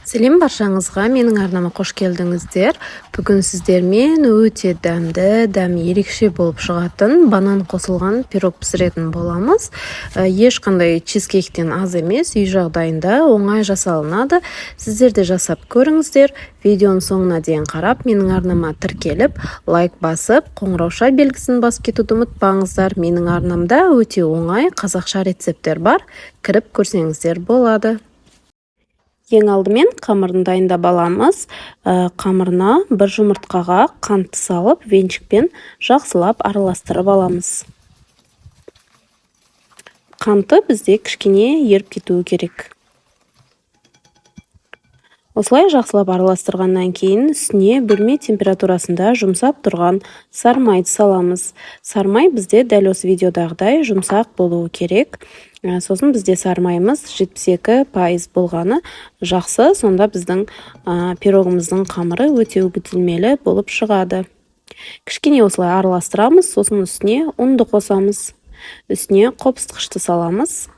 Сәлем баршаңызға! Менің арнама қош келдіңіздер! Бүгін сіздермен өте дәмді, дәмі ерекше болып шығатын банан қосылған пирог пісіретін боламыз. Ешқандай чизкейктен аз емес, үй жағдайында оңай жасалынады. Сіздер де жасап көріңіздер. Видеоның соңына дейін қарап, менің арнама тіркеліп, лайк басып, қоңырауша белгісін басып кетуді ұмытпаңыздар. Менің арнамда өте оңай қазақша рецепттер бар, кіріп көрсеңіздер болады. Ең алдымен қамырын дайындап аламыз. Қамырына бір жұмыртқаға қантты салып, венчикпен жақсылап араластырып аламыз. Қанты бізде кішкене еріп кетуі керек. Осылай жақсылап араластырғаннан кейін үстіне бөлме температурасында жұмсап тұрған сары майды саламыз. Сары май бізде дәл осы видеодағыдай жұмсақ болуы керек. Сосын бізде сары майымыз 72% болғаны жақсы, сонда біздің пирогымыздың қамыры өте үгітілмелі болып шығады. Кішкене осылай араластырамыз, сосын үстіне ұнды қосамыз, үстіне қопсытқышты саламыз.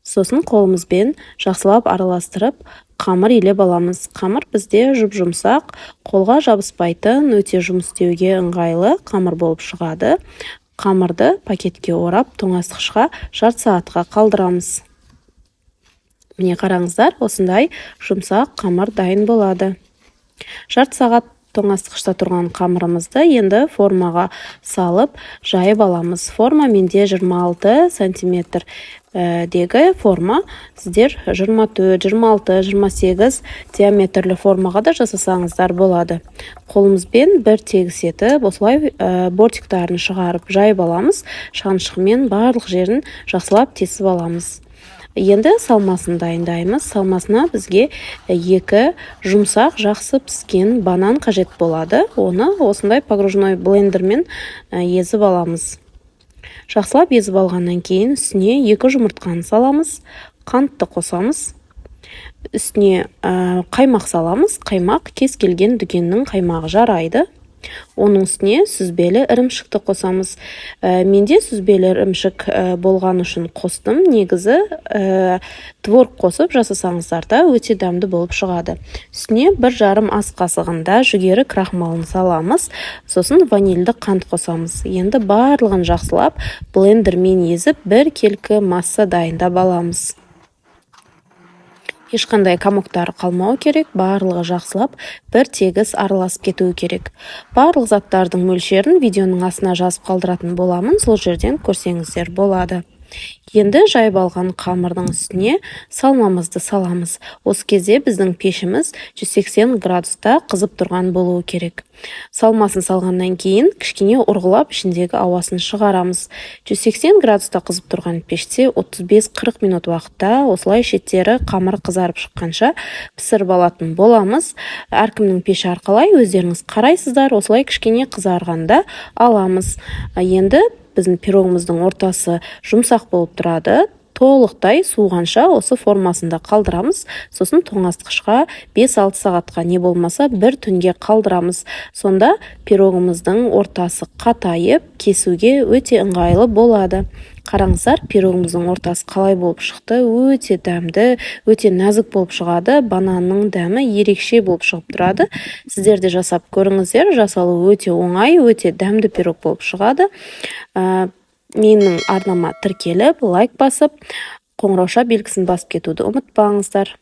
Сосын қолымызбен жақсылап араластырып, қамыр илеп аламыз. Қамыр бізде жұп жұмсақ, қолға жабыспайтын, өте жұмыс істеуге ыңғайлы қамыр болып шығады. Қамырды пакетке орап, тоңазытқышқа жарты сағатқа қалдырамыз. Міне, қараңыздар, осындай жұмсақ қамыр дайын болады. Жарты сағат тоңазытқышта тұрған қамырымызды енді формаға салып, жайып аламыз. Форма менде 26 сантиметр дегі форма. Сіздер 24, 26, 28 диаметрлі формаға да жасасаңыздар болады. Қолымызбен бір тегіс етіп, осылай бортиктарын шығарып, жайып аламыз. Шанышқымен барлық жерін жақсылап тесіп аламыз. Енді салмасын дайындаймыз. Салмасына бізге екі жұмсақ, жақсы піскен банан қажет болады. Оны осындай погружной блендермен езіп аламыз. Жақсылап езіп алғаннан кейін үстіне екі жұмыртқаны саламыз, қантты қосамыз, үстіне қаймақ саламыз. Қаймақ кез келген дүкеннің қаймағы жарайды. Оның үстіне сүзбелі ірімшікті қосамыз. Менде сүзбелі ірімшік болған үшін қостым. Негізі творог қосып жасасаңыздар да, өте дәмді болып шығады. Үстіне 1,5 ас қасығында жүгері крахмалын саламыз, сосын ванильді қант қосамыз. Енді барлығын жақсылап блендермен езіп, бір келкі масса дайындап аламыз. Ешқандай комоктары қалмау керек, барлығы жақсылап бір тегіс араласып кетуі керек. Барлық заттардың мөлшерін видеоның астына жазып қалдыратын боламын, сол жерден көрсеңіздер болады. Енді жайып алған қамырдың үстіне салмамызды саламыз. Осы кезде біздің пешіміз 180 градуста қызып тұрған болуы керек. Салмасын салғаннан кейін кішкене ұрғылап, ішіндегі ауасын шығарамыз. 180 градуста қызып тұрған пеште 35-40 минут уақытта осылай шеттері қамыр қызарып шыққанша пісіріп алатын боламыз. Әркімнің пеші әрқалай, өздеріңіз қарайсыздар. Осылай кішкене қызарғанда аламыз. Енді біздің пирогымыздың ортасы жұмсақ болып тұрады. Толықтай суығанша осы формасында қалдырамыз. Сосын тоңазытқышқа 5-6 сағатқа, не болмаса бір түнге қалдырамыз. Сонда пирогымыздың ортасы қатайып, кесуге өте ыңғайлы болады. Қараңыздар, пирогымыздың ортасы қалай болып шықты. Өте дәмді, өте нәзік болып шығады. Бананның дәмі ерекше болып шығып тұрады. Сіздер де жасап көріңіздер. Жасалуы өте оңай, өте дәмді пирог болып шығады. Менің арнама тіркеліп, лайк басып, қоңырауша белгісін басып кетуді ұмытпаңыздар.